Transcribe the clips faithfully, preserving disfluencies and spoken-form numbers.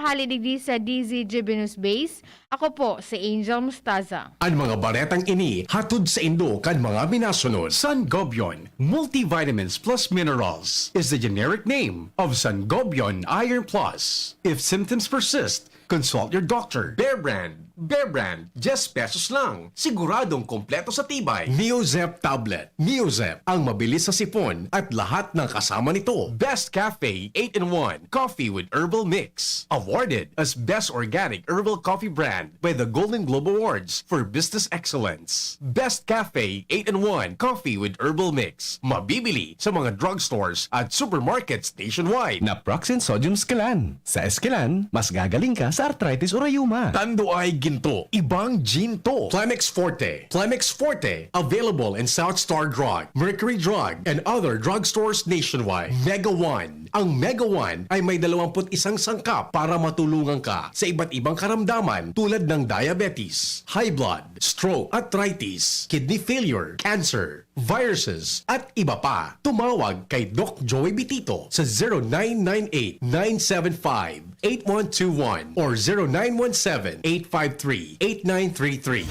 Hali digdi sa D Z G B News Base, ako po si Angel Mustaza. An mga baretang ini hatod saindo kan mga minasunod: Sangobion Multivitamins Plus Minerals is the generic name of Sangobion Iron Plus. If symptoms persist, consult your doctor. Bear Brand. Bear Brand, diyes pesos lang. Siguradong kompleto sa tibay. Neozep Tablet. Neozep, ang mabilis sa sipon at lahat ng kasama nito. Best Cafe eight-in-one Coffee with Herbal Mix. Awarded as Best Organic Herbal Coffee Brand by the Golden Globe Awards for Business Excellence. Best Cafe eight-in-one Coffee with Herbal Mix. Mabibili sa mga drugstores at supermarkets nationwide. Naproxen Sodium Esquilan. Sa Esquilan, mas gagaling ka sa arthritis o rayuma. Tando ay ginto, ibang ginto. Plemex Forte. Plemex Forte, available in South Star Drug, Mercury Drug, and other drugstores nationwide. Mega One. Ang Mega One ay may dalawampu't isang sangkap para matulungan ka sa iba't ibang karamdaman tulad ng diabetes, high blood, stroke, arthritis, kidney failure, cancer, viruses, at iba pa. Tumawag kay Doc Joey Bitito sa zero nine nine eight, nine seven five, eight one two one or zero nine one seven, eight five three, eight nine three three.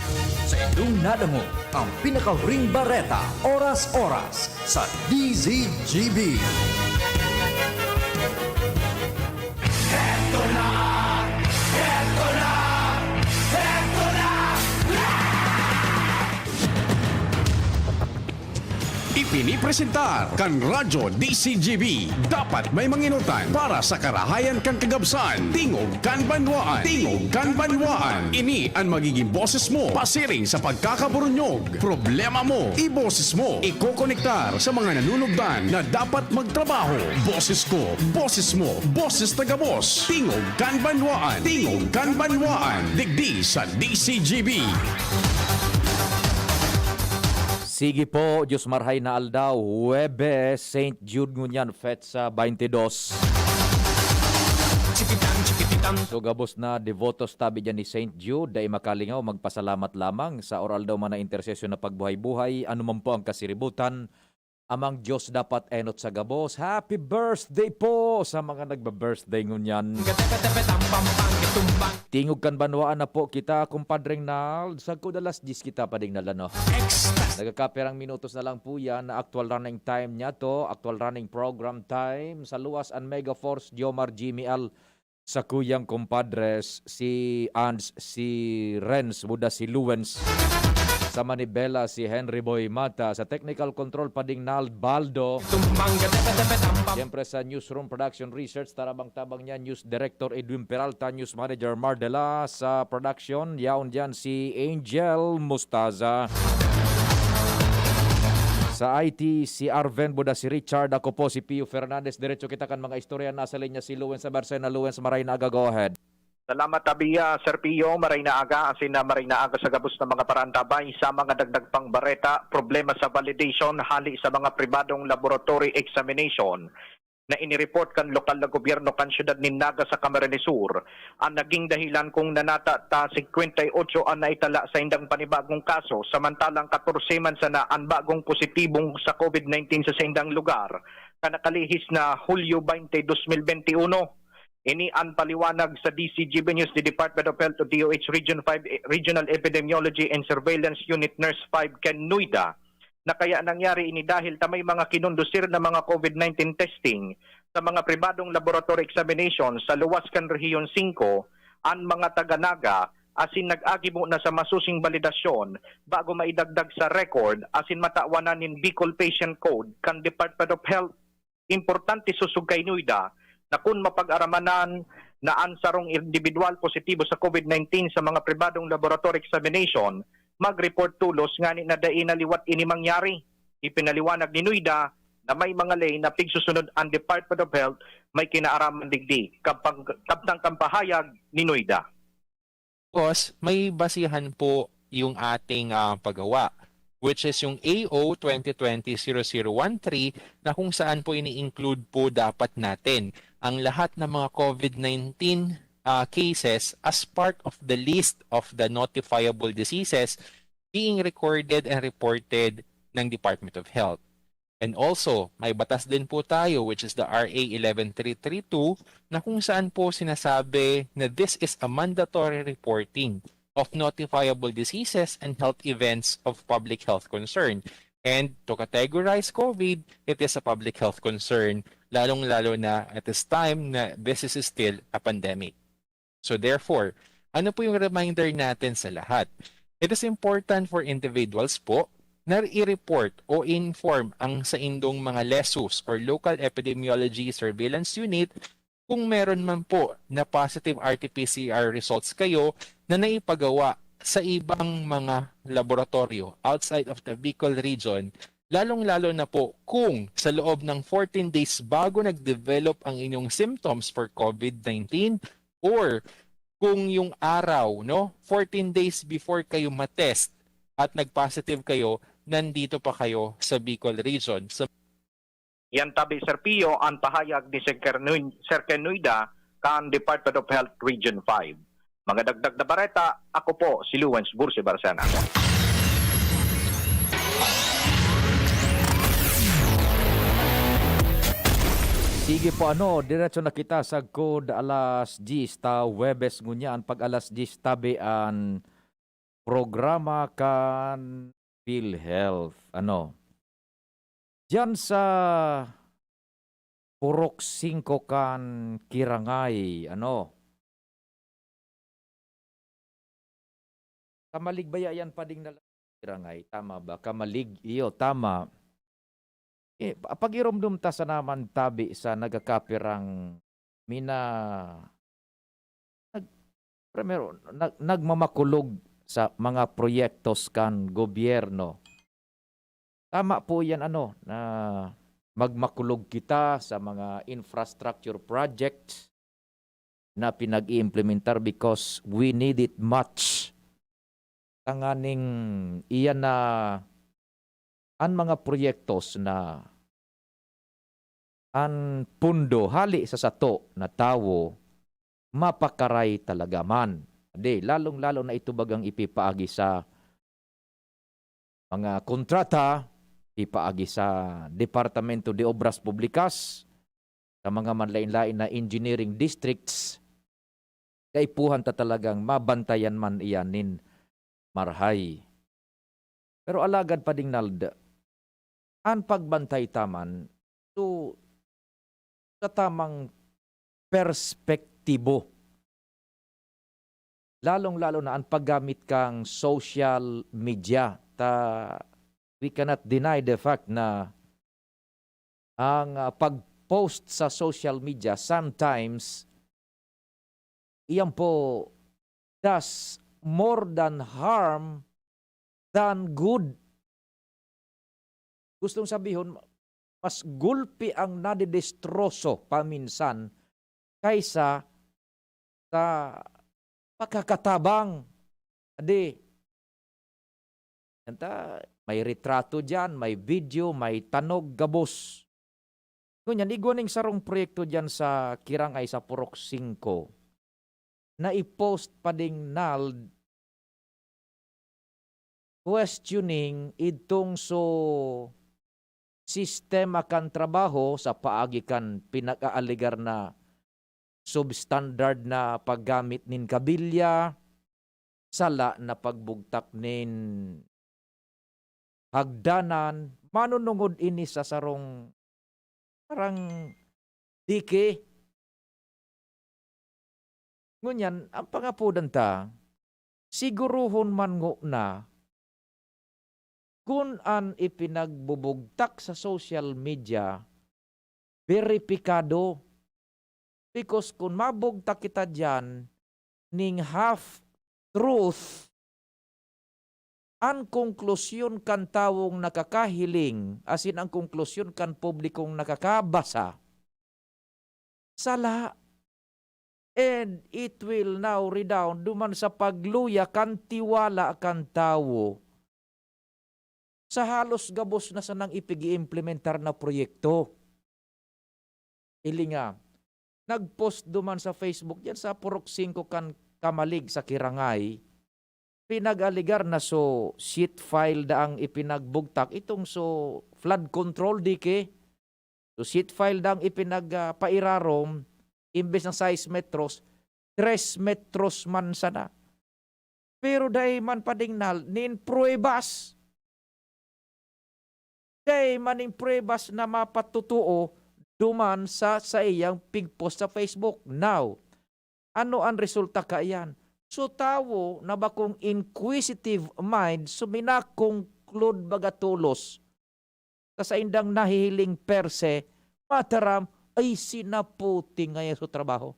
Sa inyong nadangog ang pinakahuring bareta, oras-oras, sa D Z G B. Ipinipresentar kan Radyo D C G B. Dapat may manginutan para sa karahayan kan kagabsan. Tingog kan banwaan. Tingog kan banwaan. Ini an magiging boses mo pasiring sa pagkakaburunyog. Problema mo, iboses mo. Ikokonektar sa mga nanunugdan na dapat magtrabaho. Boses ko, boses mo, boses ta gabos. Tingog kan banwaan. Tingog kan banwaan. Digdi sa D C G B. Sige po, Diyos marhay na aldaw, Huwebes, Saint Jude ngunyan, petsa twenty-two. So gabos na devotos tabi dyan ni Saint Jude, dai makalingaw magpasalamat lamang sa oral daw man na intersesyon na pagbuhay-buhay, anuman po ang kasiributan, amang Diyos dapat enot sa gabos. Happy birthday po sa mga nagba-birthday ngunyan. Tingog kan banwaan na po kita, kumpadreng Nald. Sagkod alas diyes kita pa ding Nald, ano? Nagkakapirang minutos na lang po yan na actual running time niya to, actual running program time. Sa luwas, an Mega Force, Jomar, Jimmy Al, sa kuyang kumpadres, si Ans, si Renz, buda si Luwens. Sa manibela, si Henry Boy Mata. Sa technical control, pading Nald Baldo. Siyempre sa Newsroom Production Research, tarabang-tabang niya, News Director Edwin Peralta, News Manager Mardela. Sa production, yaon diyan si Angel Mustaza. Sa I T, si Arven, buda si Richard, ako po si Pio Fernandez. Diretso kita kan mga istorya. Nasa linya si Luwens sa Barcena. Luwens, maray na aga, go ahead. Salamat, Abia, Sir Pio. Maray na aga, asin na maray na aga sa gabos na mga parantabay. Sa mga dagdag pang bareta, problema sa validation hali sa mga pribadong laboratory examination na inireport kan lokal na gobyerno kan siyudad nin Naga sa Camarines Sur, an naging dahilan kung nanata ta singkwenta y otso an naitala sa indang panibagong kaso, samantalang katorse man sana an bagong positibong sa COVID nineteen sa saindang lugar, na nakalihis na Hulyo twenty, dos mil benti uno. Ini an paliwanag sa D C G B News ni Department of Health o D O H Region five Regional Epidemiology and Surveillance Unit Nurse five kan NOIDA, na kaya nangyari ini dahil ta may mga kinondusir na mga COVID nineteen testing sa mga pribadong laboratory examination sa luwas kan Rehiyon singko an mga taga Naga, asin nag-agibo na sa masusing balidasyon bago maidagdag sa record asin matawan na nin Bicol Patient Code kan Department of Health. Importante sosog kay NOIDA na kun mapag-aramanan na an sarong indibidwal positibo sa COVID nineteen sa mga pribadong laboratory examination, mag-report tolos ngani na dai na liwat ini mangyari. Ipinaliwanag ni NOIDA na may mga ley na pigsusunod an Department of Health may kinaaraman digdi, kabpang-, kabtang kan pahayag ni NOIDA. Tapos, may basihan po yung ating ah, paggawa, which is yung A O twenty twenty zero zero one three, na kung saan po ini-include po dapat natin ang lahat ng mga COVID nineteen ah, cases as part of the list of the notifiable diseases being recorded and reported ng Department of Health. And also, may batas din po tayo, which is the R A eleven three three two, na kung saan po sinasabi na this is a mandatory reporting of notifiable diseases and health events of public health concern. And to categorize COVID, it is a public health concern, lalong-lalo na at this time na this is still a pandemic. So therefore, ano po yung reminder natin sa lahat? It is important for individuals po na i-report o inform ang saindong mga LESUS or Local Epidemiology Surveillance Unit kung meron man po na positive R T P C R results kayo na naipagawa sa ibang mga laboratorio outside of the Bicol region, lalong-lalo na po kung sa loob ng fourteen days bago nag-develop ang inyong symptoms for COVID nineteen, or kung yung araw, no, fourteen days before kayo matest at nag-positive kayo, nandito pa kayo sa Bicol region. So, Yan tabi, Sir Pio, ang pahayag ni Sir Kernu-, Sir Kenuida kan Department of Health Region five. Mga dagdag na bareta, ako po si Luwens Bursi Barcena. Sige po, ano, diretso na kita sagkod alas diyes ta Huwebes ngunyan, pag alas diyes tabi an programa kan PhilHealth. Ano? Diyan sa Purok singko kan Kirangay, ano? Kamalig baya yan, pading na Kirangay, tama ba? Kamalig, iyo, tama. Eh, pa- pag-iromdom ta sa naman tabi sa nagakapirang mina nag, primero, nag, nagmamakulog sa mga proyektos kan gobyerno. Tama po yan, ano, na magmakulog kita sa mga infrastructure projects na pinag-iimplementar because we need it much. Tanganing iyan na an mga proyektos na an pundo hali sa sato na tawo mapakaray talaga man. Di, lalong-lalo na ito bagang ipipaagi sa mga kontrata, ipaagi sa Departamento de Obras Publicas, sa mga manlain-lain na engineering districts, kaipuhan ta talagang mabantayan man iyan nin marhay. Pero alagad, Pading Nald, an pagbantay ta man, so, sa tamang perspektibo, lalong-lalo na an paggamit kang social media. Ta, we cannot deny the fact na ang, ah, pag-post sa social media sometimes, iyan po does more than harm than good. Gustong sabihon, mas gulpi ang nadedestroso paminsan kaysa sa pagkakatabang. Adi, yan ta, may retrato diyan, may video, may tanog, gabos. Ngunyan, igwa ning sarong proyekto diyan sa Kirangay sa Purok singko na i-post, Pading Nald, questioning idtong so sistema kan trabaho sa paagi kan pinag-aalegar na substandard na paggamit nin kabilya, sala na pagbugtak nin hagdanan, manunungod ini sa sarong parang dike. Ngunyan, ang pangapodan ta, siguruhon man ngona kun an ipinagbubugtak sa social media, beripikado. Because kun mabugtak kita diyan ning half truth, an konklusyon kan tawong nakakahiling, asin an konklusyon kan publikong nakakabasa, sala. And it will now redound duman sa pagluya kan tiwala kan tawo sa halos gabos na sanang ipig-iimplementar na proyekto. Hilinga, nag-post duman sa Facebook diyan sa Purok singko kan Kamalig sa Kirangay, pinag-alegar na so sheet file daang ipinagbugtak itong so flood control, di ki. So, sheet pile dang ipinag, ah, pairarom, imbes na sais metros, tres metros man sana. Pero dai man padingnal nin pruebas. Dai man nin pruebas na mapatotoo duman sa saiyang pigpost sa Facebook. Now, ano an resulta kaiyan? So, tawo na bakong inquisitive mind, so, minakonklude baga tolos sa saindang nahihiling per se, mataram, "Ay, si Naputing ngaya sa trabaho."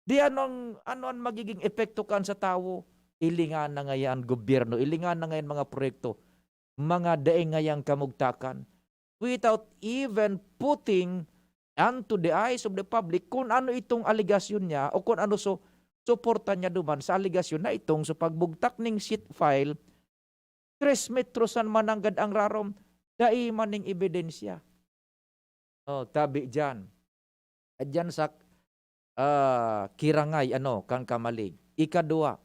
Di ano ang, ano ang magiging epekto kan sa tawo? Ilingan na ngaya an gobyerno, ilingan na ngaya an mga proyekto, mga dai ngayang kamugtakan, without even putting unto the eyes of the public kung ano itong alegasyon niya o kung ano so suporta niya duman sa alegasyon na itong sa pagbugtak ning sheet pile, tres metros an mananggad ang rarom, dai man ning ebidensya. Oh, tabi diyan. Diyan sa, ah, Kirangay, ano, kan Camalig. Ikadua,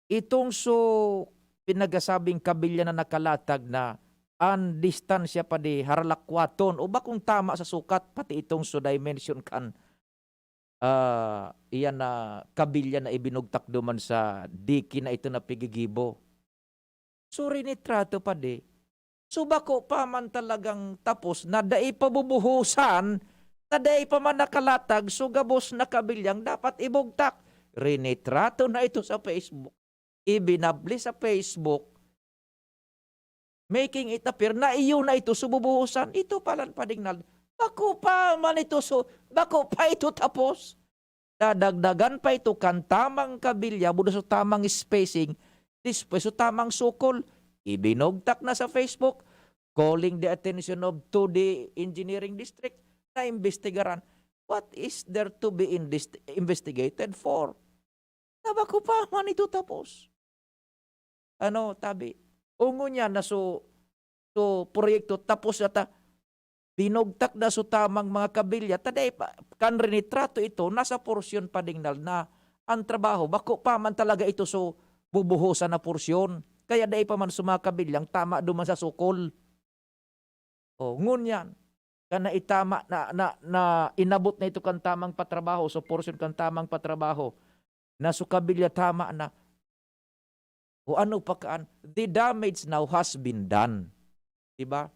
itong so pinagasabing kabilya na nakalatag na an distansya pa di haralakwaton o bakong tama sa sukat, pati itong so dimension kan, ah, iyan na kabilya na ibinugtak duman sa diki na ito na pigigibo. So, rinitrato pa di. So, bako pa man talagang tapos na dai pa bubuhusan, na dai pa man nakalatag, so gabos na kabilyang dapat ibugtak. Rinitrato na ito sa Facebook. Ibinabli sa Facebook, making it appear na iyo na ito, so bubuhusan. Ito palan padingnal. Bako pa man ito, so, bako pa ito tapos. Dadagdagan pa ito kan tamang kabilya, buda sa tamang spacing, despues sa tamang sukol. Ibinugtak na sa Facebook, calling the attention of to the engineering district na imbestigaran. What is there to be invest-, investigated for? Na bako pa man ito tapos. Ano, tabi? O ngunyan na so, so proyekto tapos na ta, binugtak na so tamang mga kabilya, ta dai pa, kan rinitrato ito, nasa porsyon padingnal na an trabaho, bako pa man talaga ito so bubuhosan na porsyon. Kaya dai pa man so mga kabilyang tama duman sa sukol. Oh, ngunyan, kan naitama na, na, na inabot na ito kan tamang patrabaho, so porsyon kan tamang patrabaho, na so kabilya tama na. O ano pa kaan, the damage now has been done. Diba?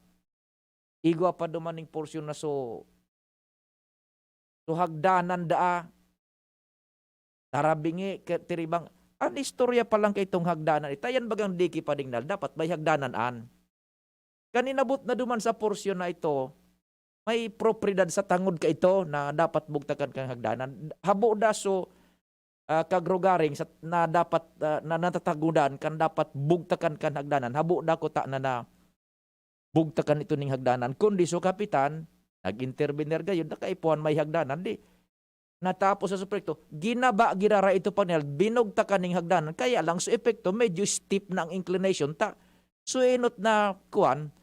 Igwa pa duman ning porsyon na so, so hagdanan daa. Tarabingi, ke-, tiribang, an istorya pa lang kay itong hagdanan, ita yan bagang diki padingnal, dapat may hagdanan an. Kan inabot na duman sa porsyon na ito, may propiedad sa tangod ka ito na dapat bugtakan kan hagdanan. Habo da so, ah, kagrugaring sa, na dapat, ah, na natatagodan kan dapat bugtakan kan hagdanan. Habo da kuta na na bugtakan ito ning hagdanan. Kundi so kapitan, nag-intervenir gayon, nakaipuhan may hagdanan, di. Natapos sa proyekto, ginaba, girara ito pa nila, binugtakan ning hagdanan. Kaya lang, so epekto, medyo steep na ang inclination ta. So, enot na, kuwan,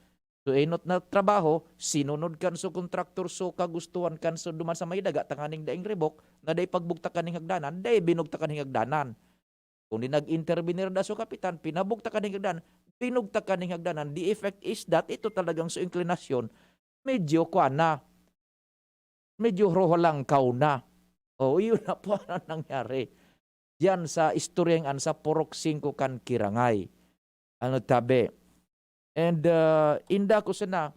so enot na trabaho, sinunod kan so kontraktor, so kagustuhan kan so duman sa may daga, tanganing daing ribok, na dai pagbugtakan ning hagdanan, dai binugtakan ning hagdanan. Kundi nag-intervenir na so kapitan, pinabugtakan ning hagdanan, binugtakan ning hagdanan. The effect is that ito talagang so inklinasyon, medyo kuwan na, medyo rohalangkaw na. O, iyon na po ang nangyari diyan sa istoryang an sa Purok Singko kan Kirangay. Ano tabi? And, ah, inda ko sana,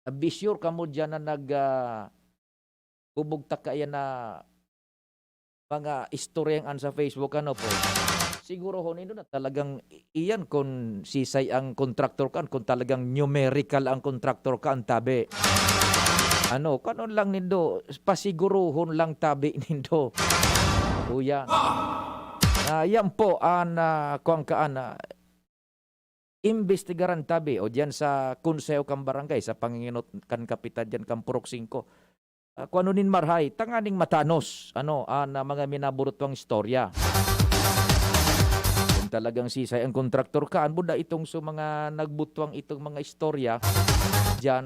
ah, be sure kamo diyan na nag, ah, bubugtak kaiyan na mga istoryang an sa Facebook, ano po? Sigurohon nindo na talagang i-, iyan kun sisay ang kontraktor kan, kun talagang numerical ang kontraktor kan, tabi. Ano, kanon lang nindo, pasigurohon lang tabi nindo. O yan. Ah, yan po an, ah, kuwan kaan, ah, imbestigaran tabi o diyan sa konseho kan barangay, sa panginginot kan kapitan diyan kan Purok Singko. Ah, kung ano nin marhay, tanganing matanos, ano, an, ah, mga minaburutwang istorya. Kung talagang sisay ang kontraktor kaan, buda itong sa mga nagbutwang itong mga istorya, diyan,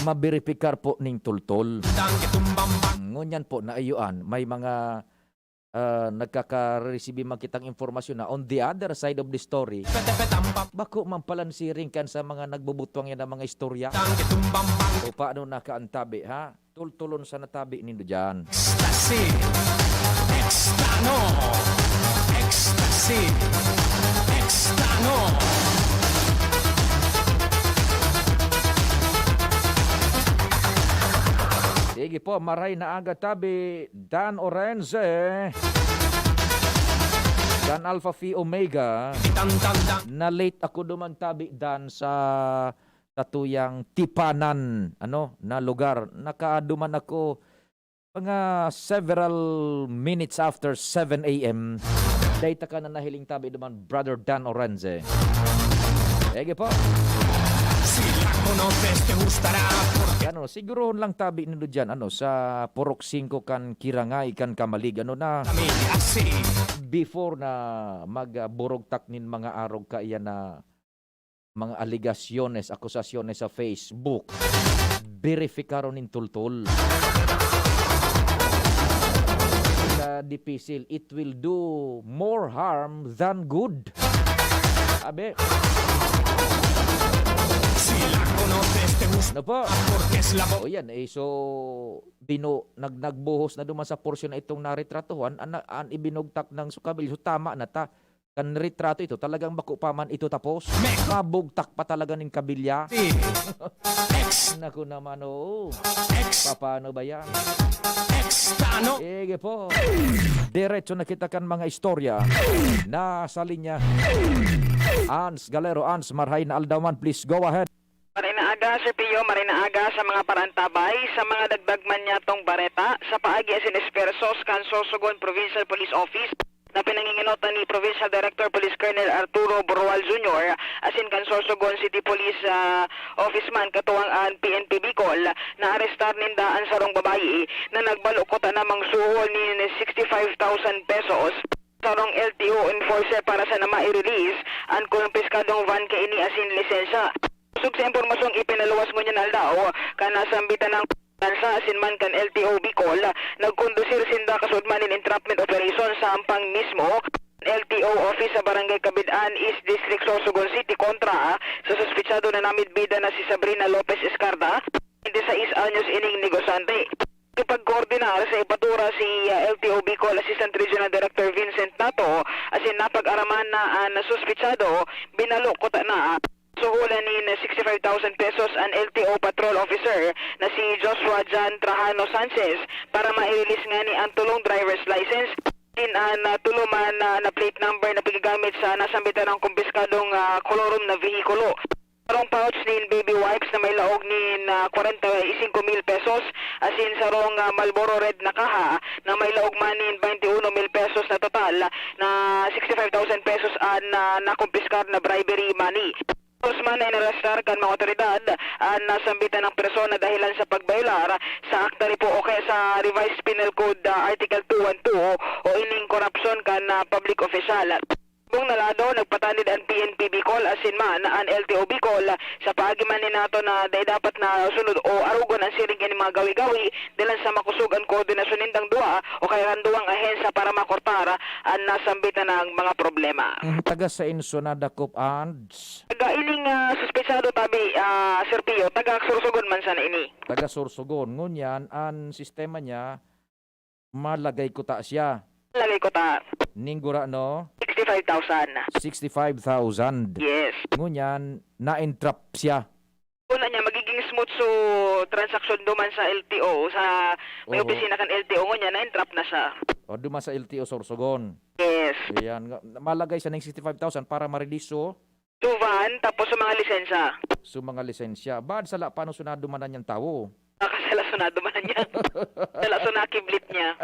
maberipikar po ning tultol. Ngunyan po, naayuan, may mga ah, nagkaka-receive man kitang impormasyon na on the other side of the story, bako man palan siring kan sa mga nagbubutwang yan ng mga istorya. O paano nakaantabi, ha? Tultulon sa natabi nindo dyan. Ecstasy. Extano. Ecstasy. Extano. Sige po, maray na aga tabi, Dan Orense. Dan Alpha Phi Omega. Na-late ako duman tabi, Dan, sa, sa tuyang tipanan, ano, na lugar. Nakaduman ako mga several minutes after seven a m. Dai ta ka na nahiling tabi duman, Brother Dan Orense. Sige po. Sila ko no peste gustará. Ano, sigurohon lang tabi nindo dyan, ano, sa Purok singko kan Kirangay, kan Camalig, ano na, before na magburugtak nin mga arog kaiyan na mga alegasyones, akusasyones sa Facebook, berifikaron nin tultol. Sa dipisil, it will do more harm than good. Abi. Sila ko no peste gustará. Ano po? O yan, eh, so, binu-, nag-, nagbuhos na duman sa porsyon na itong naretratuhan, an, an ibinugtak ng sukabil. So, tama na ta. Kan retrato ito, talagang bako pa man ito tapos. Mabugtak pa talaga nin kabilya. Naku naman, oo. Papaano ba yan? Sige po. Diretso na kita kan mga istorya. Nasa linya, Ans Galero. Ans, marhay na aldaw man. Please go ahead. Maray na aga, Sir Pio, maray na aga sa mga paraantabay, sa mga dagdag man niyatong bareta, sa paagi asin espersos kan Sorsogon Provincial Police Office na pinanginginotan ni Provincial Director Police Colonel Arturo Burwal Junior asin kan Sorsogon City Police, ah, Office man katuwang an P N P Bicol, na arestar ninda an sarong babayi na nagbalo kuta na mangsuhol nin sixty-five thousand pesos sarong L T O enforcer para sana mai-release an kumpiskadong van kaini asin lisensya. Sosog sa impormasyong ipinaluwas ngunyan na aldaw kan nasambitan na aldaw, kan SARS asin man kan L T O Bicol, nagkondusir sinda kasuodman nin entrapment operation sa hampang mismo L T O office sa Barangay Cabidan East District, Sorsogon City, kontra sa suspetsado na namidbidan na si Sabrina Lopez Escarda, twenty-sais anyos, ining negosyante. Nakipagkoordinar sa ipatura si, ah, L T O Bicol Assistant Regional Director Vincent Nato asin napag-araman na an suspetsado binalo kuta na suhulan nin sixty-five thousand pesos an L T O Patrol Officer na si Joshua John Trajano Sanchez para mai-release ngani an tolong driver's license asin an, ah, tolo man na, na plate number na pinagamit sa nasambitan na kumpiskadong, ah, kolorom na vehikulo. Sarong pouch nin baby wipes na may laog nin, ah, kwarenta y singko mil pesos, asin sarong, ah, Marlboro Red na kaha na may laog man nin baynte uno mil pesos. Na total na sixty-five thousand pesos an, ah, nakumpiskar na bribery money. Gabos man na inarestar kan mga awtoridad an nasambitan na persona dahilan sa pagbayolar sa Akta Repo o kaya sa Revised Penal Code, ah, Article two one two o ining korapsyon kan, ah, public official. Subong na lado, nagpatanid an P N P Bicol asin man an L T O Bicol sa paagi man ni Nato na dai dapat na sunod o arogon an siring kaning mga gawi-gawi, dalan sa makosog an koordinasyon nindang duwa o kaya kan duwang ahensya para makortar an nasambitan na mga problema. Mm, taga saen so nadakop, Ans? Taga ining, ah, suspetsado tabi, ah, Sir Pio, taga Sorsogon man sana ini. Taga Sorsogon. Ngunyan, an sistema niya, malagay kuta siya. Malagay kuta. Ning gurano? Sixty-five thousand. Sixty-five thousand. Yes. Ngunyan, na-entrap siya. Una niya, magiging smooth so transaksyon duman sa L T O, sa may Oho. opisina kan L T O, ngunyan, na-entrap na siya. O, duman sa L T O Sorsogon. Yes. Ayan, nga, malagay sa ning sixty-five thousand para ma-release so So, van, tapos sa mga lisensya. So, mga lisensya. Bad sala, paano sunado man na niyang tawo? Baka sala sunado man na niya. Sala so nakiblit niya.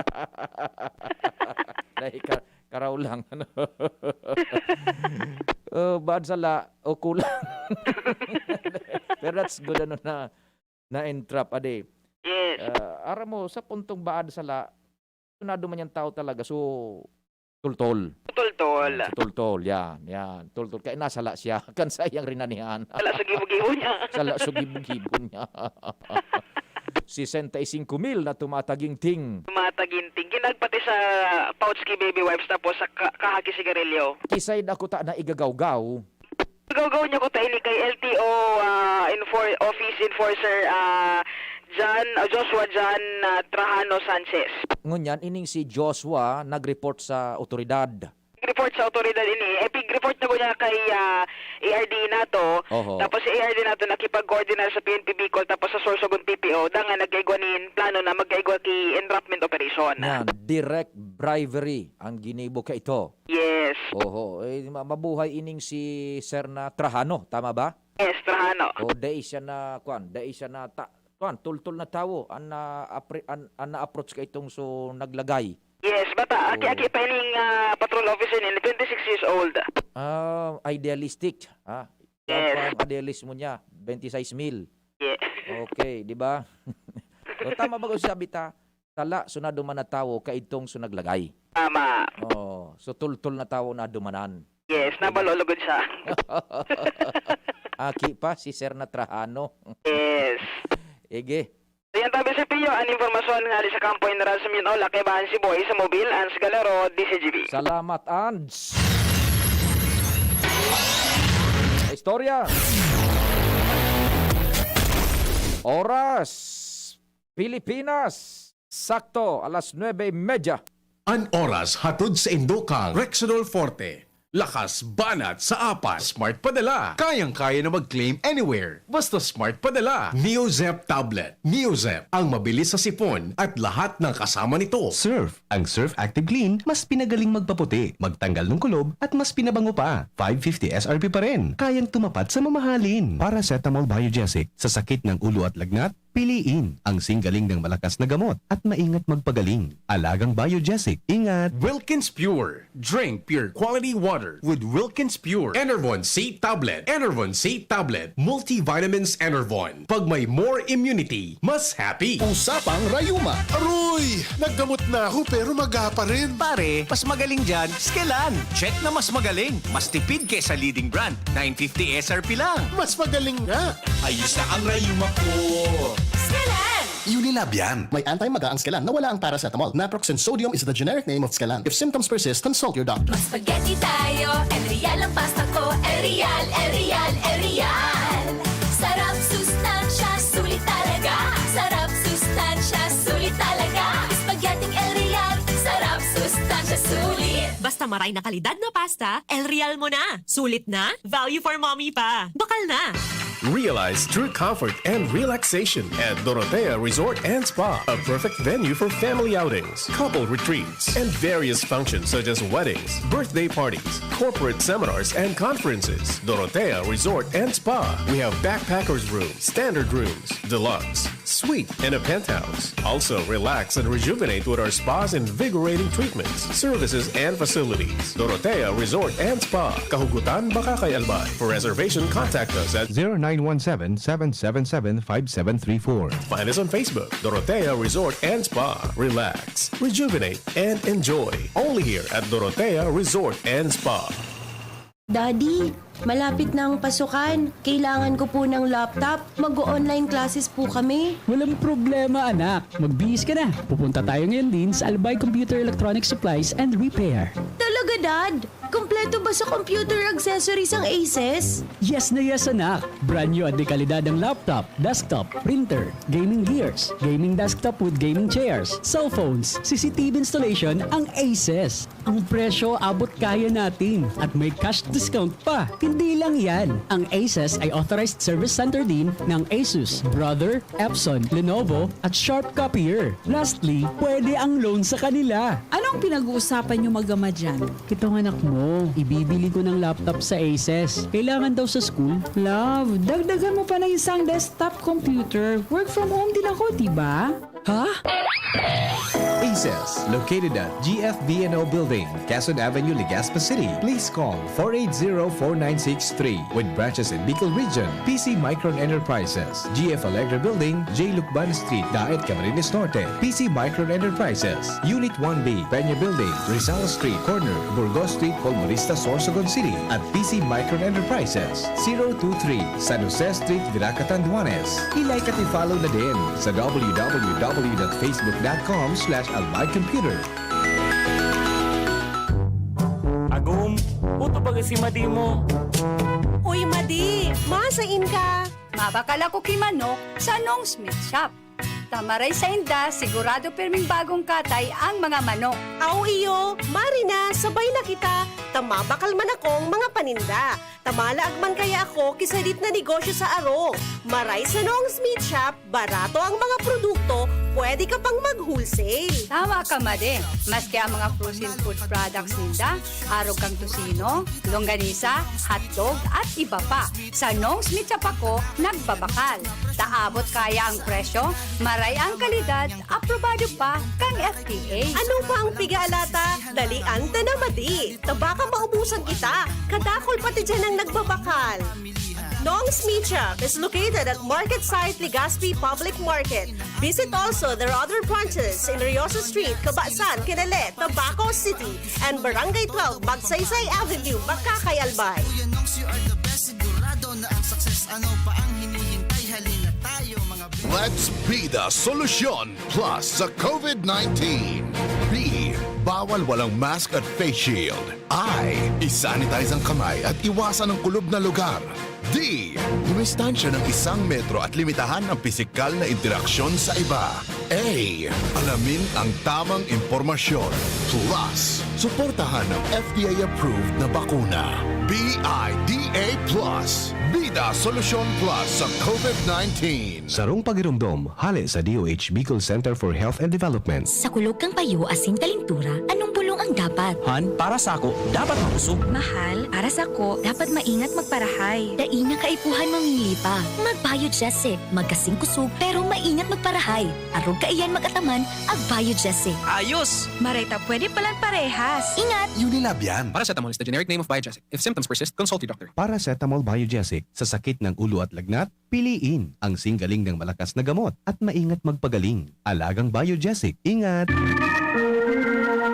Dahil ka, karaw lang, ano? Oh, bad sala, o kulang. Pero that's good, ano, na, na-entrap, ade. Yes. Ah, aram mo, sa puntong baad sala, sunado man yang tao talaga, so, tultol. Tultol. Yan, so, tultol, yan, yan. Tultol, kaya nasala siya. Kan sa iyang rinanihan. Sala sa gibo-gibo niya. Sala sa gibo-gibo niya. sesenta y cinco mil na tumataginting. Tumataginting. Ginagpati sa pouch ki baby wipes tapos sa ka-, kaha ki sigarilyo. Kisaid ako ta na igagawgaw. Gawgaw niya ko ta ini kay L T O, ah, enfor-, office enforcer, ah, John, ah, Joshua John, ah, Trajano Sanchez. Ngunyan, ining si Joshua nag-report sa otoridad. Report sa otoridad ini. Eh, pig-report na ko niya kay, ah, A R D nato. Oho. Tapos si A R D nato nakipag-coordinar sa P N P Bicol, tapos sa Sorsogon P P O, dangan nagkaigwa nin plano na magkaigwa ki entrapment operation. Yan, direct bribery ang ginibo ka ito. Yes. Oho, eh, ma-, mabuhay ining si Sir na Trajano, tama ba? Yes, Trajano. O, dai siya na, kwan, dai siya na ta-, kwan, tultol na tawo, an na apre-, an, an na-approach ka itong so naglagay. Yes, bata, aki-aki pa ining, ah, patrol officer ini, twenty-six years old. Ah, idealistic, ha? Yes. Ang idealismo niya, twenty-six mil. Yes. Okay, di ba? So, tama ba kung sabi ta, tala, so naduman na tawo, kaidtong so naglagay? Tama. Oh, so tultol na tawo nadumanan. Yes, nabalologod siya. Aki pa, si Sir na Trajano. Yes. Ige. So, yan tabi si Pio, an impormasyon nga hali sa kampo General Simeon Ola, kaibahan si Boy sa Mobil, Ans Galero, D Z G B. Salamat, Ans. Istorya. Oras. Pilipinas. Sakto, alas nuebe y media. An oras hatod sa indo kan Rexidol Forte. Lakas banat sa apat. Smart padala. Kayang-kaya na mag-claim anywhere. Basta smart padala. Neozep tablet. Neozep, ang mabilis sa sipon at lahat ng kasama nito. Surf. Ang Surf Active Clean, mas pinagaling magpaputi, magtanggal ng kulob, at mas pinabango pa. Five fifty S R P pa rin. Kayang tumapat sa mamahalin. Paracetamol Biogesic, sa sakit ng ulo at lagnat, piliin ang singgaling ng malakas na gamot at maingat magpagaling. Alagang Biogesic, ingat! Wilkins Pure. Drink pure quality water with Wilkins Pure. Enervon C tablet. Enervon C tablet. Multivitamins Enervon. Pag may more immunity, mas happy. Usapang Rayuma. Aroy! Naggamot na ako pero maga pa rin. Pare, mas magaling dyan, Skelan. Check na mas magaling. Mas tipid kesa leading brand. Nine fifty S R P lang. Mas magaling nga. Ayos na ang rayuma ko. Skelan! Unilab yan. May anti-maga ang Skelan na wala ang paracetamol. Naproxen sodium is the generic name of Skelan. If symptoms persist, consult your doctor. Mag-spaghetti tayo, El Real ang pasta ko. El Real, El Real, El Real. Sarap, sustansya, sulit talaga. Sarap, sustansya, sulit talaga. Spaghetti El Real, sarap, sustansya, sulit. Basta maray na kalidad na pasta, El Real mo na. Sulit na, value for mommy pa. Bakal na! Realize true comfort and relaxation at Dorotea Resort and Spa, a perfect venue for family outings, couple retreats, and various functions such as weddings, birthday parties, corporate seminars, and conferences. Dorotea Resort and Spa. We have backpackers room, standard rooms, deluxe, suite, and a penthouse. Also, relax and rejuvenate with our spa's invigorating treatments, services, and facilities. Dorotea Resort and Spa. Kahugutan, Bacacay, Albay. For reservation, contact us at zero nine one seven, seven seven seven, five seven three four. Find us on Facebook, Dorotea Resort and Spa. Relax, rejuvenate, and enjoy. Only here at Dorotea Resort and Spa. Daddy, malapit na ang pasukan. Kailangan ko po ng laptop. Mag-o-online classes po kami. Walang problema, anak. Magbihis ka na. Pupunta tayo ngayon din sa Albay Computer Electronic Supplies and Repair. Talaga, Dad? Kompleto ba sa computer accessories ang Aces? Yes na yes, anak. Brand new at de kalidad ang laptop, desktop, printer, gaming gears, gaming desktop with gaming chairs, cellphones, C C T V installation ang Aces. Ang presyo abot kaya natin at may cash discount pa. Hindi lang yan, ang Aces ay authorized service center din ng Asus, Brother, Epson, Lenovo at Sharp Copier. Lastly, pwede ang loan sa kanila. Anong pinag-uusapan niyo mag-ama dyan? Itong anak mo, ibibili ko ng laptop sa Aces. Kailangan daw sa school. Love, dagdagan mo pa ng isang desktop computer. Work from home din ako, di ba? Ha? Located at G F B N O Building, Quezon Avenue, Legazpi City. Please call four eight zero, four nine six three. With branches in Bicol Region, P C Micron Enterprises, G F Allegra Building, J Lucban Street, Daet, Camarines Norte, P C Micron Enterprises, Unit one B, Peña Building, Rizal Street, corner, Burgos Street, Colmonista, Sorsogon City, at P C Micron Enterprises, zero two three, San Jose Street, Virac, Catanduanes. I-like at i-follow na din sa w w w dot facebook dot com slash albay computer. Agom, puto baga si Madi mo. Uy, Madi! Masain ka? Mabakal ako ki manok sa Nong Smith Shop. Ta maray sainda, sigurado pirming bagong katay ang mga manok. Aw iyo, mari na, sabay na kita. Ta mabakal man akong mga paninda. Ta malaag man kaya ako ki sadit na negosyo sa aro. Maray sa Nong Smith Shop, barato ang mga produkto, pwede ka pang mag-wholesale. Tama ka, Madi. Maski ang mga frozen food products ninda, arog kan tocino, longganisa, hotdog, at iba pa. Sa Nong Smith Shop ako nagbabakal. Ta abot kaya ang presyo, maray ang kalidad, aprobado pa kan F D A. Ano pa ang piga-alata? Dalian ta na, Madi. Ta baka maubusan kita. Kadakul pati diyan ang nagbabakal. Nong's Meat Shop is located at Market Site Legazpi Public Market. Visit also their other branches in Riosa Street, Cabasan, Kinele, Tabaco City, and Barangay twelve, Magsaysay Avenue, Makakay, Albay. Kuya Nongs, you are the best. Sigurado na ang success. Ano pa ang hinihintay? Halina tayo, mga Let's be the solution plus sa COVID nineteen. B, bawal walang mask at face shield. I, isanitize ang kamay at iwasan ang kulob na lugar. D, dumistansya ng isang metro at limitahan ang pisikal na interaksyon sa iba. A, alamin ang tamang impormasyon. Plus, suportahan ang F D A-approved na bakuna. B I D A plus. Bida Solusyon Plus sa COVID nineteen. Sarong pagiromdom, hale sa D O H Bicol Center for Health and Development. Sa kulog kan payo asin kalintura, anong bulong ang dapat? Han, para sako, dapat makusog. Mahal, para sako, dapat maingat magparahay. Dai na kaipuhan mamili pa. Mag-Biogesic, magkasing kusog, pero maingat magparahay. Arog kaiyan mag-ataman, ag-Biogesic. Ayos! Maray ta pwede palan parehas. Ingat! Unilab yan. Paracetamol is the generic name of Biogesic. If symptoms persist, consult your doctor. Paracetamol Biogesic sa sakit ng ulo at lagnat, piliin ang singgaling ng malakas na gamot at maingat magpagaling. Alagang Biogesic. Ingat!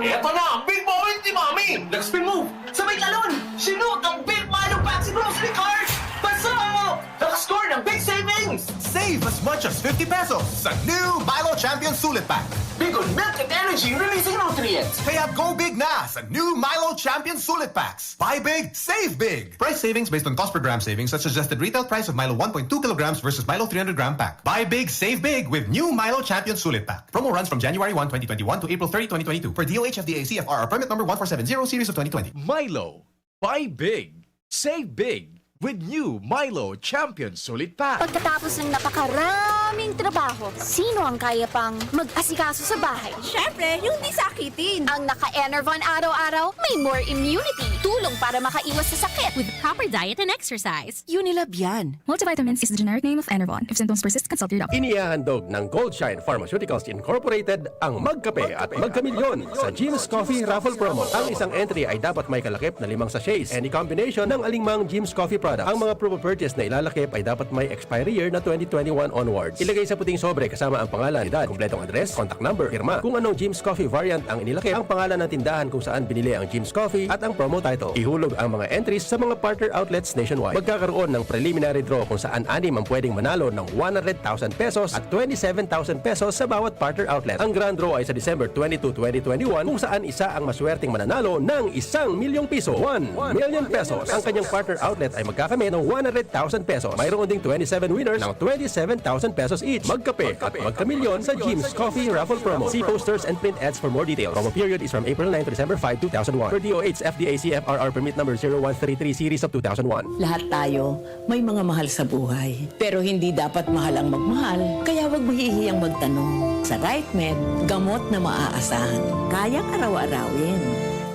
Eto na ang big moment ni Mami! Nag-spin move! Sabay talon! Sinut ang big Milo pack si Grocery Card! Pasok! Nakascore ng big savings! Save as much as fifty pesos sa new Milo Champion Sulit Pack. Big on milk and energy releasing nutrients! Kaya go big na sa new Milo Champion Sulit Packs! Buy big, save big! Price savings based on cost per gram savings at suggested retail price of Milo one point two kilograms versus Milo three hundred gram pack. Buy big, save big with new Milo Champion Sulit Pack. Promo runs from January one, twenty twenty-one to April thirty, twenty twenty-two. Per D O H F D A C F R R permit number one four seven zero series of twenty twenty. Milo. Buy big. Save big with new Milo Champion Sulit Pack. Pagkatapos ng napakaraming trabaho, sino ang kaya pang mag-asikaso sa bahay? Siyempre, yung di sakitin. Ang naka-Enervon araw-araw, may more immunity. Tulong para makaiwas sa sakit. With proper diet and exercise. Unilab yan. Multivitamins is the generic name of Enervon. If symptoms persist, consult your doctor. Inihahandog ng Goldshine Pharmaceuticals Incorporated ang Magkape at Magkamilyon sa Jim's Coffee Raffle Promo. Ang isang entry ay dapat may kalakip na limang sachets. Any combination ng alingmang Jim's Coffee product. Ang mga proof of purchase na ilalakip ay dapat may expiry year na twenty twenty-one onwards. Ilagay sa puting sobre kasama ang pangalan, edad, kompletong address, contact number, pirma. Kung anong Jim's Coffee variant ang inilakip, ang pangalan ng tindahan kung saan binili ang Jim's Coffee at ang promo title. Ihulog ang mga entries sa mga partner outlets nationwide. Magkakaroon ng preliminary draw kung saan anim ang pwedeng manalo ng one hundred thousand pesos at twenty-seven thousand pesos sa bawat partner outlet. Ang grand draw ay sa December twenty-two, twenty twenty-one, kung saan isa ang maswerteng mananalo ng isang milyong piso. One million pesos. Ang kanyang partner outlet ay magkakamit ng one hundred thousand pesos. Mayroon ding twenty-seven winners ng twenty-seven thousand pesos each. Magkape at magkamilyon sa Jim's Coffee Raffle Promo. See posters and print ads for more details. Promo period is from April nine to December five, two thousand one. Per D O H F D A C F R R permit number zero one three three series of two thousand one. Lahat tayo may mga mahal sa buhay. Pero hindi dapat mahal ang magmahal, kaya wag mahihiyang magtanong. Sa RightMed, gamot na maaasahan. Kayang araw-arawin.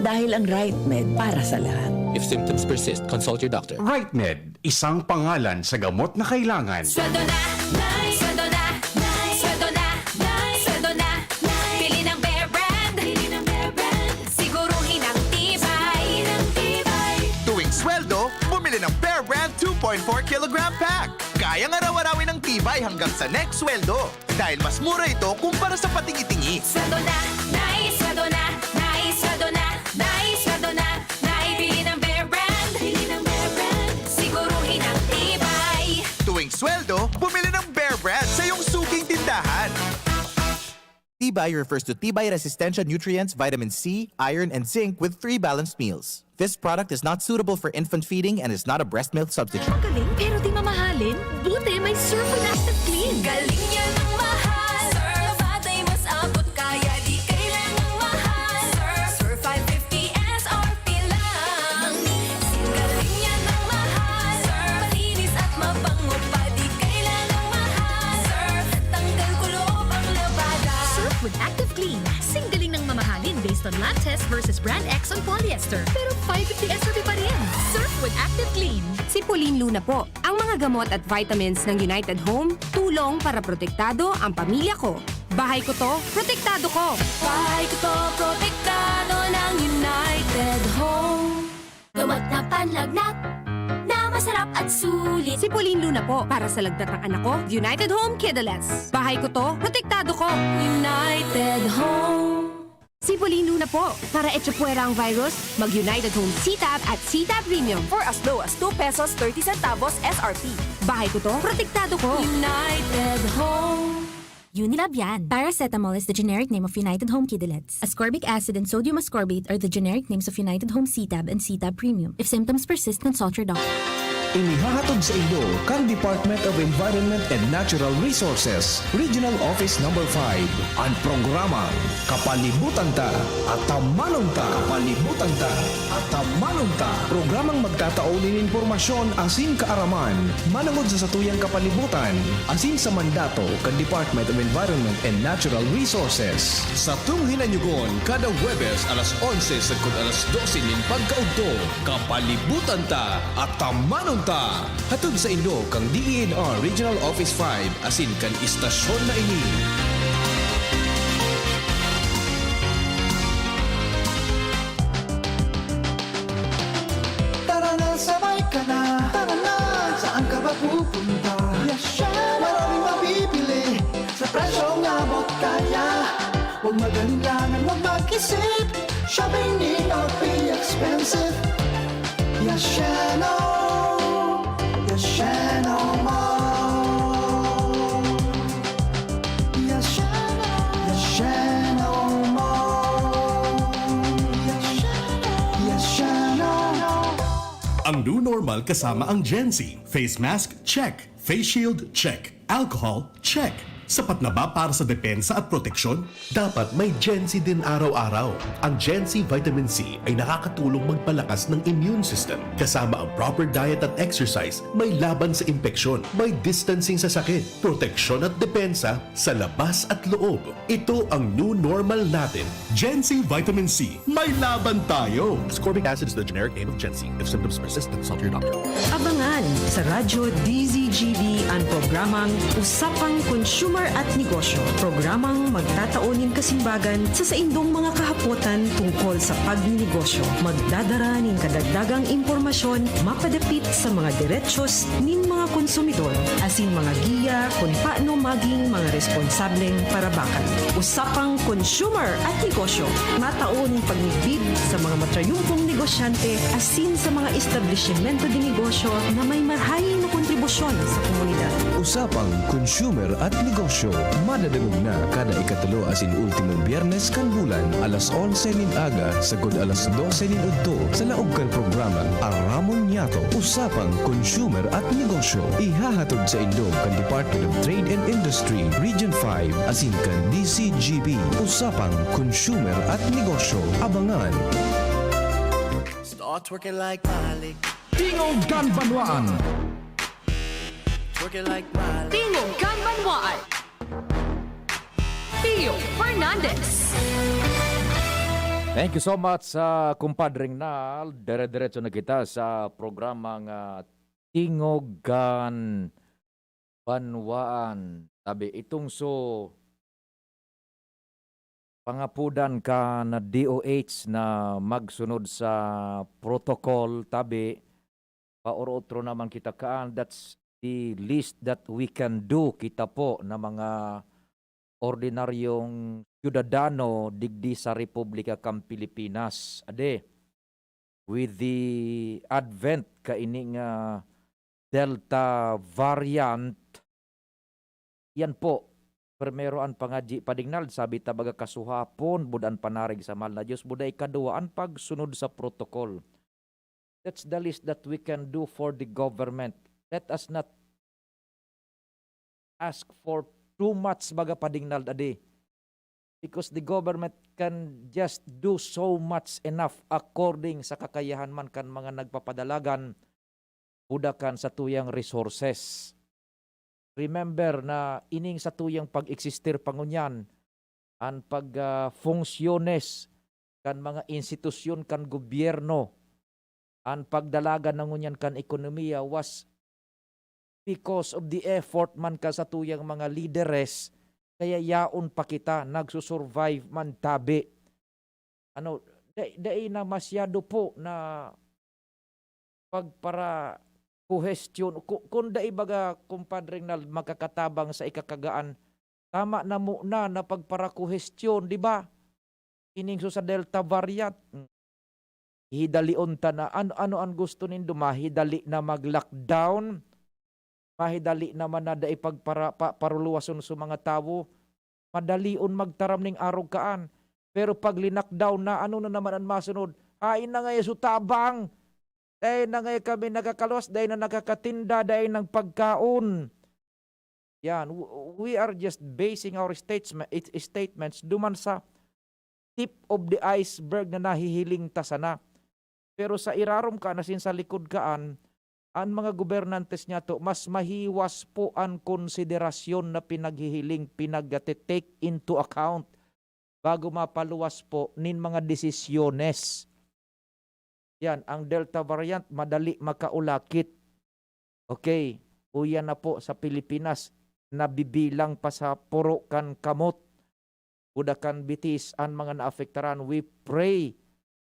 Dahil ang RightMed para sa lahat. If symptoms persist, consult your doctor. RightMed, isang pangalan sa gamot na kailangan. Sweldo na, Nay! Sweldo na, Nay! Sweldo na, Nay! Sweldo na, Nay! Pili ng Bear Brand! Four kilogram pack. Kayang araw-arawin ang tibay hanggang sa next sweldo. Dahil mas mura ito kumpara sa patingi-tingi. Sweldo na, nice, sweldo na, nice, sweldo na, nice, sweldo na, nice, bili ng Bear Brand. Bili ng Bear Brand, siguruhin ang tibay. Tuwing sweldo, bumili ng Bear Brand sa iyong suking tindahan. Tibay refers to tibay resistensya nutrients, vitamin C, iron, and zinc with three balanced meals. This product is not suitable for infant feeding and is not a breast milk substitute. Magaling pero di mamahalin? Buti may Surf with Active Clean. Galing niya ng mahal. Surf, batay mas abot kaya di kailangang mahal. Surf, Surf five fifty S R P lang. Galing niya ng mahal. Surf, malinis at mabango pa di kailangang mahal. Surf, tanggal kulob ang labada. Surf with Active Clean. Sing galing ng mamahalin based on lab test versus brand X on polyester. Pero five fifty S R P pa rin. Surf with Active Clean. Si Pauline Luna po. Ang mga gamot at vitamins ng United Home, tulong para protektado ang pamilya ko. Bahay ko to, protektado ko. Bahay ko to, protektado ng United Home. Gamot na panlagnat na masarap at sulit. Si Pauline Luna po, para sa lagnat ng anak ko, United Home Kidalettes. Bahay ko to, protektado ko. United Home. Si Pauline Luna po, para echapuwera ang virus, mag United Home C-Tab at C-Tab Premium. For as low as two pesos thirty centavos S R P. Bahay ko to, protektado ko. United Home. Unilab yan. Paracetamol is the generic name of United Home Kidalettes. Ascorbic acid and sodium ascorbate are the generic names of United Home C-Tab and C-Tab Premium. If symptoms persist, consult your doctor. Inihahatod sa inyo kan Department of Environment and Natural Resources, Regional Office Number five, an programang Kapalibutan Ta, Atamanon Ta. Kapalibutan Ta, Atamanon Ta. Programang magtatao nin impormasyon asin kaaraman manongod sa satuyang kapalibutan asin sa mandato kan Department of Environment and Natural Resources. Satong hinanyugon kada Huwebes alas onse sagkod alas dose nin pagkaudto. Kapalibutan Ta, Atamanon Ta. Hatod sa inyo kan D E N R Regional Office five asin kan istasyon na ini. Tara na, sabay ka na. Tara na, saan ka ba pupunta? Yes, siya. Maraming mabibili sa presyong abot kaya. Huwag mag-alinlangan, huwag mag-isip. Shopping need not be expensive. Yes, siya, no. Yes, siya, no more. Yes, siya, no. Yes, siya, no more. Yes, siya, no. Yes, siya, no. Ang new normal kasama ang Gen Z. Face mask, check. Face shield, check. Alcohol, check. Sapat na ba para sa depensa at proteksyon? Dapat may Gen Z din araw-araw. Ang Gen Z Vitamin C ay nakakatulong magpalakas ng immune system. Kasama ang proper diet at exercise, may laban sa impeksyon, may distancing sa sakit, proteksyon at depensa sa labas at loob. Ito ang new normal natin. Gen Z Vitamin C, may laban tayo! Ascorbic acid is the generic name of Gen Z. If symptoms persist, consult your doctor. Abangan sa Radyo D Z G B an programang Usapang Consumer at Negosyo. Programang magtatao nin kasimbagan sa saindong mga kahapotan tungkol sa pagninegosyo. Magdadara nin kadagdagang impormasyon mapadapit sa mga derechos nin mga konsumidor asin mga giya kun paano maging mga responsableng parabakan. Usapang Consumer at Negosyo, matao nin pagmidbid sa mga matrayumpong negosyante asin sa mga establisimento de negosyo na may marahay na kontribusyon sa komunidad. Usapang Consumer at Negosyo, madadangog na kada ikatulo asin ultimong Biyernes kan bulan, alas onse nin aga sagkod alas dose nin udto, sa laog kan programang Aramon Niyato, Usapang Consumer at Negosyo. Ihahatod sa indo kan Department of Trade and Industry, Region five, asin kan D Z G B. Usapang Consumer at Negosyo. Abangan! Start twerking like Malik. Tingog kan Banwaan. Twerking like Malik. Tingog kan Banwaan. Pio Fernandez. Thank you so much sa kumpadring Nal. Dire-diretso na kita sa programang ah, Tingog kan Banwaan. Sabi, itong so pangapudan ka na D O H na magsunod sa protocol, tabi, paoro-otro naman kita kaan. That's the least that we can do, kita po na mga ordinaryong syudadano digdi sa Republika kan Pilipinas. Ade, with the advent kaini nga Delta variant, yan po, primero an pangadyi, padingnal, sabi ta baga kasuhapon, buda an panarig sa mahal na Diyos, buda ikadua an pagsunod sa protocol. That's the least that we can do for the government. Let us not ask for too much, baga padingnal, ade. Because the government can just do so much enough according sa kakayahan man kan mga nagpapadalagan, buda kan satuyang resources. Remember na ining satuyang pag-existir pa ngunyan, an pag, ah, funksyones kan mga institusyon kan gobyerno, an pagdalagan na ngunyan kan ekonomiya was because of the effort man kan satuyang mga lideres, kaya yaon pa kita, nagsusurvive man tabi. Ano, dai, dai na masyado po na pagparakuhestyon. Ku-, kun dai baga, Kumpadre Nald, makakatabang sa ikakagaan, tama na muna na pagparakuhestyon, di ba? Ining so sa Delta variant, hmm. Hidalion ta na, ano, ano an gusto nindo? Mahidali na mag-lockdown? Mahidali naman na dai pagpara-, pa-, paruluwason sa mga tawo? Madalion magtaram ning arog kaan. Pero pag linakdaw na, ano na naman an masunod? Hain na ngaya so tabang? Dai na ngaya kami nakakaluwas, dai na nakakatinda, dai nang pagkaon. Yan, w-, we are just basing our states-, it-, statements duman sa tip of the iceberg na nahihiling ta sana. Pero sa irarom kaan asin sa likod kaan, an mga gobernantes niyato, mas mahiwas po an konsiderasyon na pinaghihiling, pinagte-take into account bago mapaluwas po nin mga desisyones. Yan, ang Delta variant madali makaulakit. Okay, uya na po sa Pilipinas, nabibilang pa sa puro kan kamot, buda kan bitis an mga naapektaran. We pray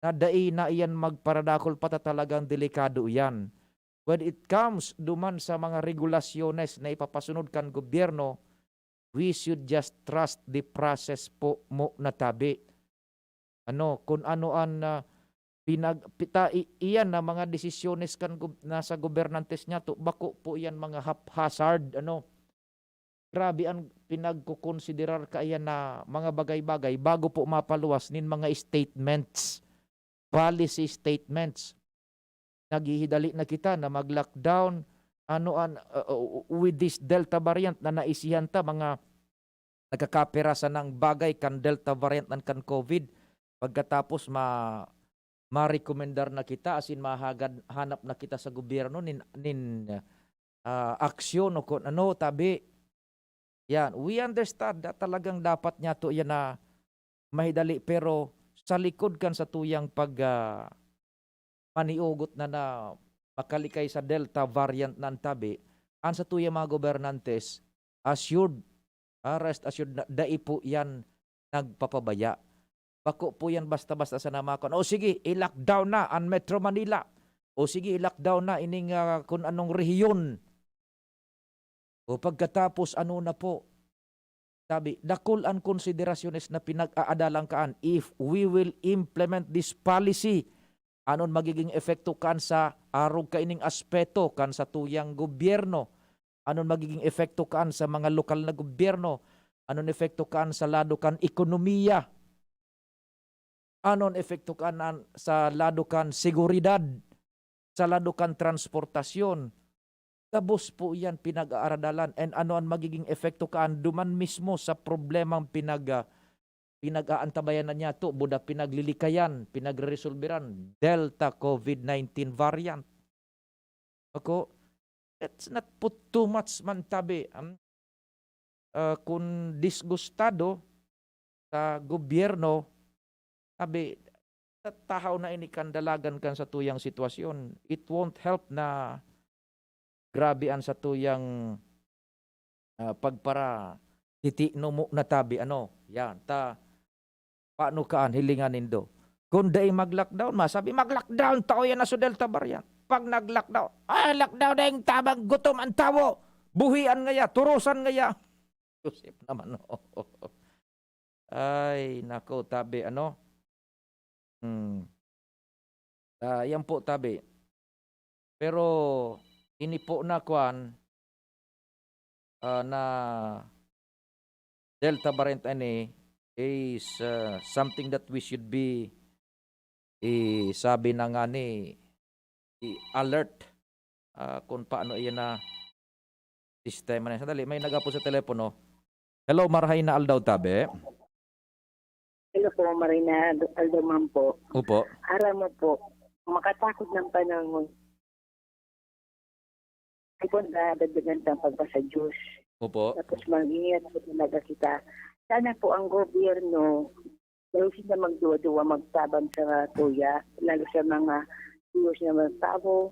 na dai na iyan magparadakul pa ta, talagang delikado iyan. When it comes duman sa mga regulasyones na ipapasunod kan gobyerno, we should just trust the process po muna tabi. Ano, kun ano an, ah, pinag-, pita-, i-, iyan na mga desisyones kan gob-, nasa gobernantes niyato, bako po iyan mga haphazard, ano. Grabe an pinagkokonsiderar kaiyan na mga bagay-bagay bago po mapaluwas nin mga statements, policy statements. Naghihidali na kita na mag-lockdown. Ano an, uh, uh, with this Delta variant na naisihan ta, mga nagkakapira sanang bagay kan Delta variant and kan COVID. Pagkatapos ma-, marekomendar na kita, asin mahagad, hanap na kita sa gobyerno nin, nin, ah, aksyon o kun ano, tabi. Yan, we understand na talagang dapat niyato yan na mahidali, pero sa likod kan satuyang pag, ah, maniugot na, na makalikay sa Delta variant na an tabi, an satuyang mga gobernantes, assured, ah, rest assured na dai po yan nagpapabaya. Bako po yan basta-basta sana makon, "O sige, i-lockdown na an Metro Manila. O sige, i-lockdown na ining, ah, kun anong rehiyon." O pagkatapos, ano na po? Sabi, dakul an konsiderasyones na pinag-aadalan kaan if we will implement this policy. Anon magiging epekto kaan sa arog kaining aspeto kan satuyang gobyerno? Anon magiging epekto kaan sa mga lokal na gobyerno? Anon epekto kaan sa lado kan ekonomiya? Anon epekto kaan an-, sa lado kan seguridad, sa lado kan transportasyon? Gabos po iyan pinag-aaradalan, and ano an magiging epekto kaan duman mismo sa problemang pinag-, ah, pinag-aantabayanan niyato, buda pinaglilikayan, pinagreresolberan, Delta COVID nineteen variant. Ako, let's not put too much man tabi, um, ah, kun disgustado sa gobyerno, sabi, "Tahaw na ini kan dalagan kan satuyang sitwasyon. It won't help na grabe an satuyang, ah, pagparatiti, no, mo na tabi, ano, yan, ta, paano kaan, hilingan nindo? Kun dai mag-lockdown, masabi, mag-lockdown ta, o yan na so Delta variant." pag nag-lockdown. Ah, lockdown na yung tabang gutom ang tawo. Buhian ngaya, turusan ngaya. Joseph naman, oh. Ay, nako, tabi, ano? Hmm. Ah, yan po, tabi. Pero, ini po na, kwan, ah, na Delta variant ini is, ah, something that we should be, eh, sabi na nga ni, i-alert, ah, kung paano iyan na sistema na. Sandali, may nagapon sa telepono. Hello, marahay na aldaw, tabi. Hello po, Marina. Aldo man po. Opo. Aram mo po, makatakot ng panahon. Ay po, nadagdagan tang pagpasa Diyos. Opo. Tapos mag-ingat po talaga kita. Sana po ang gobyerno, dahil sila magduwa-duwa magtabang sa tuya, lalo sa mga viewers na mga tao,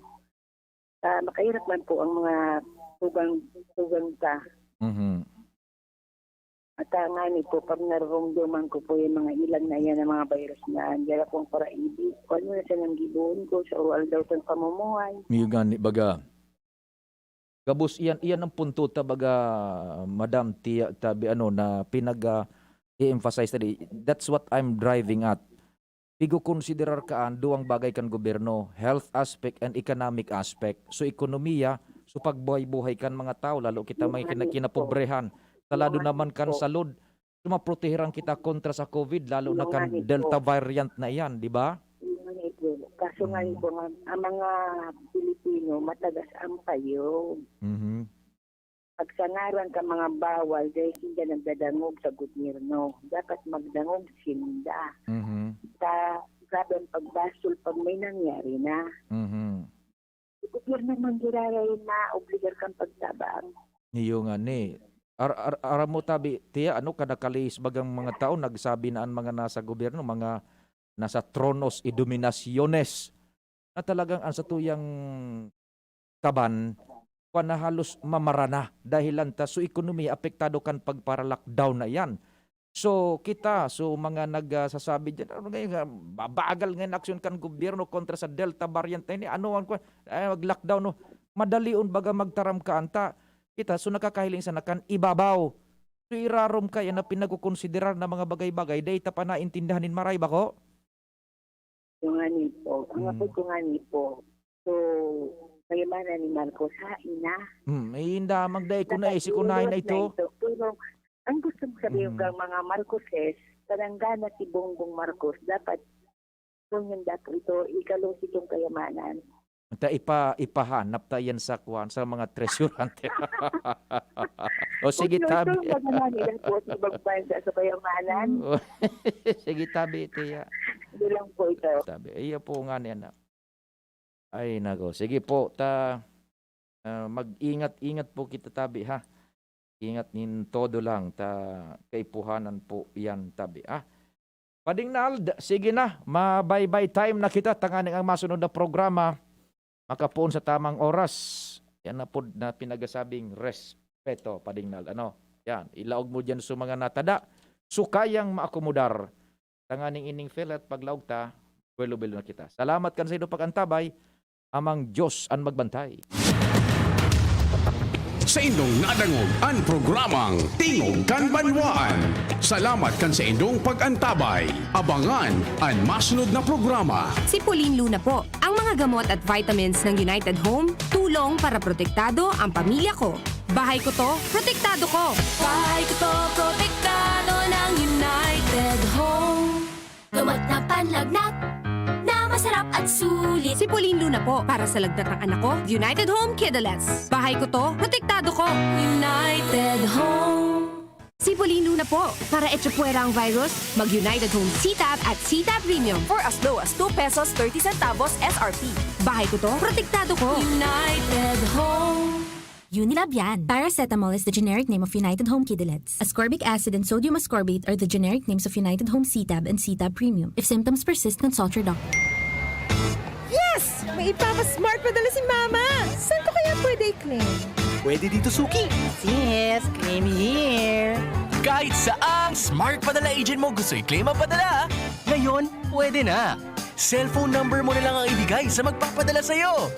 ah, makahirap man po ang mga tugang, tugang ta. Mhm. At, ah, ngani po, pag nararomdoman ko po yung mga ilang na yan, ang mga virus na, diyan akong paraibig. Kung ano na siya nang gibohon ko sa ural daw sa pamumuhay. Iyo gani, baga. Gabos iyan, iyan ang punto ta, baga, Madam Tia, tabi, ano, na pinag, ah, i-emphasize tadi. That's what I'm driving at. Pigo-konsiderar kaan duwang bagay kan gobyerno, health aspect and economic aspect. So, ekonomiya, so pagbuhay-buhay kan mga tao, lalo kita may Yung kina-, ano po, kinapobrehan. Talado yung ano naman kan po. Salud. So, maprotehiran kita kontra sa COVID, lalo na Yung kan ano po. Delta variant na iyan, di ba? Yung ano po. Kaso nga Mm. po, ang, ang mga Pilipino, matagas ang payo. Mhm. Pagsangaran ka mga bawal dahil sinda nagdadangog sa gobyerno. Dapat magdangog sinda. Mhm. Sa, grabe ang pagbasol pag may nangyari na. Mhm. Sa gobyerno man giraray na obligar kang pagtabang. Iyo nga ni. Ar-, ar-, aram mo, tabi, Tia, ano, kada kalihis bagang mga tao, nagsabi na ang mga nasa gobyerno, mga nasa tronos y dominaciones, na talagang ang satuyang kaban, kwan na halos mamara na, dahilan ta, so ekonomiya apektado kan pagpara-lockdown na iyan. So, kita, so mga nag, ah, sasabi diyan, "Ano ngayon, ah, babagal ngayon aksyon kan gobyerno kontra sa Delta variant na ini? Ano ang kwan? Ay, mag-lockdown, no?" Madalion baga magtaram ka anta. Kita, so nakakahiling sana kan ibabaw. So, irarom kaya na pinagkokonsiderar na mga bagay-bagay, dai ta pa naintindihan nin maray, bako? Yung nga ni po. Ang Mm. apod ko nga ni po. So, kayamanan ni Marcos, hain na. Hmm, eh, inda, magdai ko na, eh, si kunain na ito. Pero, ang gusto ko sabihin Mm. kang mga Marcoses, palanggana si Bongbong Marcos, dapat, kung yun dapat ito, ikalos itong kayamanan. Ta ipa-, ipahanap ta yan sa kwan, sa mga tresurante. O sige, Kung yun, tabi. Kung maganda nila po sa ibang bansa sa kayamanan. Sige, tabi, Tia. Yun lang po ito. Tabi. Iya po nga niya na. Ay, nako. Sige po, ta, ah, mag-ingat-ingat po kita, tabi, ha? Ingat nin todo lang, ta kaipuhanan po yan, tabi, ha? Pading Nald, sige na, ma-bye-bye time na kita, tanganing ang masunod na programa, makapoon sa tamang oras. Yan na pod na pinagasabing respeto, Pading Nald. Ano? Yan, ilaog mo dyan sa mga natada, so kayang maakomodar. Tanganing ining feel at paglaog ta, buwelo-buwelo na kita. Salamat kan sa inyong pag-antabay. Amang Diyos an magbantay. Sa indong nadangog an programang Tingog kan Banwaan. Salamat kan sa indong pag-antabay. Abangan an masunod na programa. Si Pauline Luna po. Ang mga gamot at vitamins ng United Home, tulong para protektado ang pamilya ko. Bahay ko to, protektado ko. Bahay ko to, protektado ng United Home. Gamot na panlagnat na masarap at sulit. Si Pauline Luna po, para sa lagnat ng anak ko, United Home Kidulets. Bahay ko to, protektado ko. United Home. Si Pauline Luna po, para echapuwera ang virus, mag United Home C-Tab at C-Tab Premium. For as low as two pesos thirty centavos S R P. Bahay ko to, protektado ko. United Home. Unilab yan. Paracetamol is the generic name of United Home Kidulets. Ascorbic acid and sodium ascorbate are the generic names of United Home C-Tab and C-Tab Premium. If symptoms persist, consult your doctor. Yes! May ipapa-smart padala si Mama! Saan ko kaya pwede i-claim? Pwede dito, Suki. Yes, claim here. Kahit saang smart padala agent mo gusto i-claim ang padala, ngayon, pwede na. Cellphone number mo na lang ang ibigay sa magpapadala sa'yo.